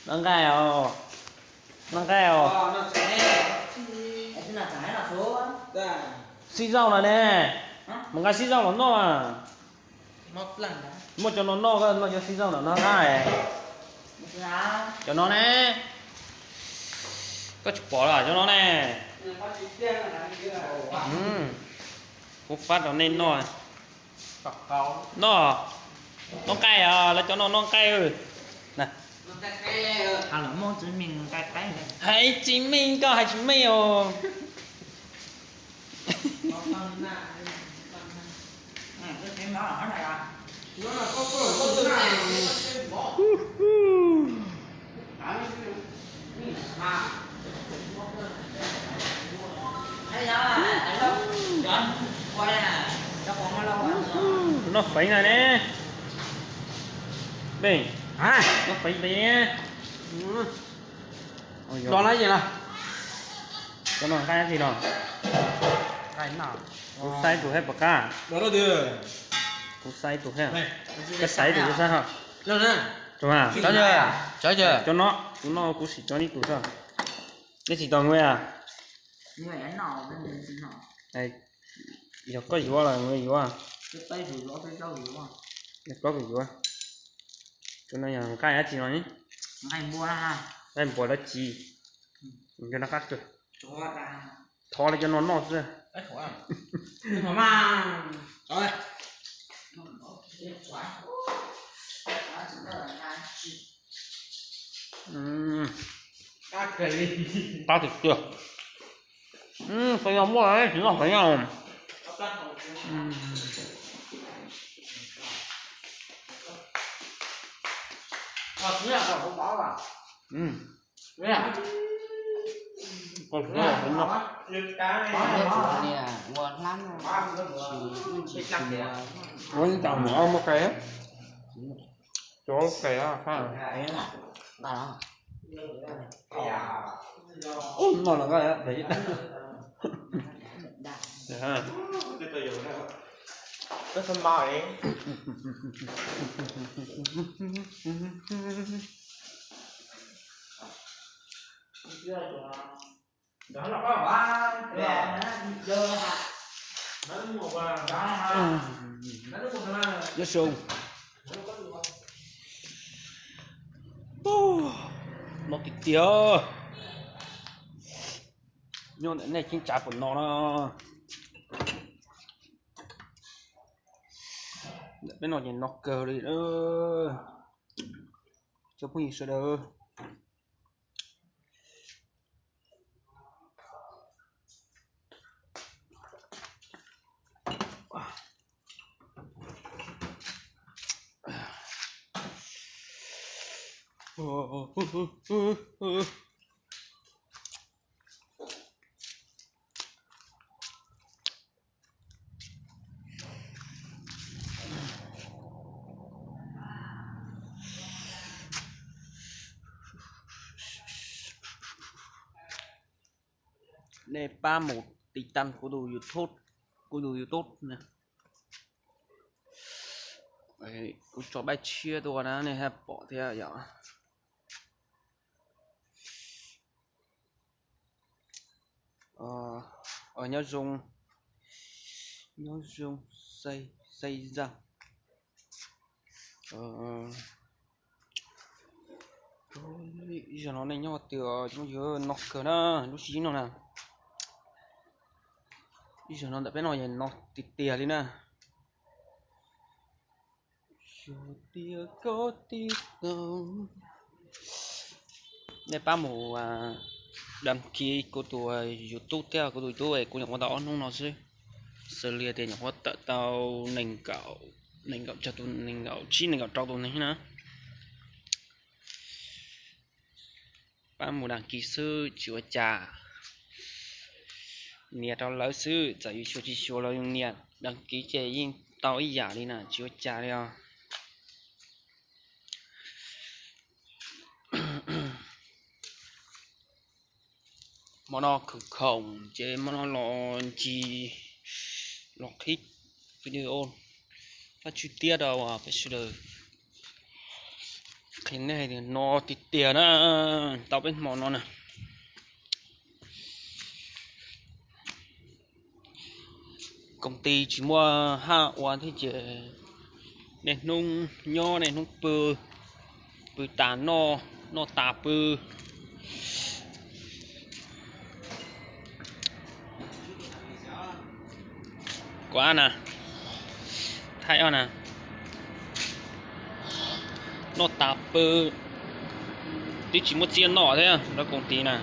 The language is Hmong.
Noj nqaij os, noj nqaij os. Xib zaum no ne, mus nqa xib zaum los noj. Muaj cov no noj, koj noj cov xib zaum no noj nqaij. Cov no ne, koj tsis pom los cov no ne. Kuv pab rau nej noj. Noj, noj nqaij os, lawv cov no noj nqaij. Hais tsis meej, koj hais tsis meej os. Noj feev na ne. Noj feev pes ne. Cov no nqaij dab tsi no? Kuv saib tus thiab puas qab. Kuv saib tus thiab. Koj saib tus kuv saib ho. Cov no, kuv no kuv sim cov ib tug xwb. Nej tsis tau nqua. Yog koj yuav los yuav. Yog koj yuav. Cov no yog nqaij dab tsi no? Nqaij npua dab tsi? Cov no qab kawg. Thov lawv cov no noj xwb. Qab tiag tiag. Xyov yog muaj tsis noj feev. Ua ib tag mus muab qe, cov qe. Ub, no los nqa. Nyob zoo. No tiag tiag. Nyob ntawm nej cheeb tsam puas no na? Ntawm peb no ces no kawg li. Cov phooj ywg sawv daws, nej pab mus tiv tam kuv tus YouTube, kuv tus YouTube na. Kuv tso paj tshiab tuaj na nej thiaj pom thiab yom. Nyob zoo, nyob zoo, Xais Zaj. Ib zaug no nej nyob twg os, cov phooj ywg, no kawg na, lub sib no na. Ib zaug no ntawm peb no yog no tiag tiag li na. Yog tias koj tib tau, nej pab mus đăng ký kuv tus YouTube thiab, kuv tus YouTube kuv nyuam qhuav tau ob hnub no xwb, xws li tias nyuam qhuav tawm tau nees nkaum, nees nkaum tsawg tus, nees nkaum tsib nees nkaum rau tus neeg na. Pab mus đăng ký xwb tsis ua cas. Nias rau lawv xwb, txawm yus xyuas tsis xyuas los yus nias đăng ký ces yeej tau ib yam li na, tsis ua cas li os. Hmo no khwv khoom ces hmo no los ncig los qhib video txog chi tiết rau peb sawv daws. Qhia nej hais tias no tiag tiag na, tau peb hmo no na, koom ti tsis muaj haj ua thiab ces niaj hnub nyob niaj hnub pw, pw tas noj, noj tas pw. Kuv na, thaij ob na, noj tas pw, twb tsis muaj txiaj noj thiab lawv koom ti na.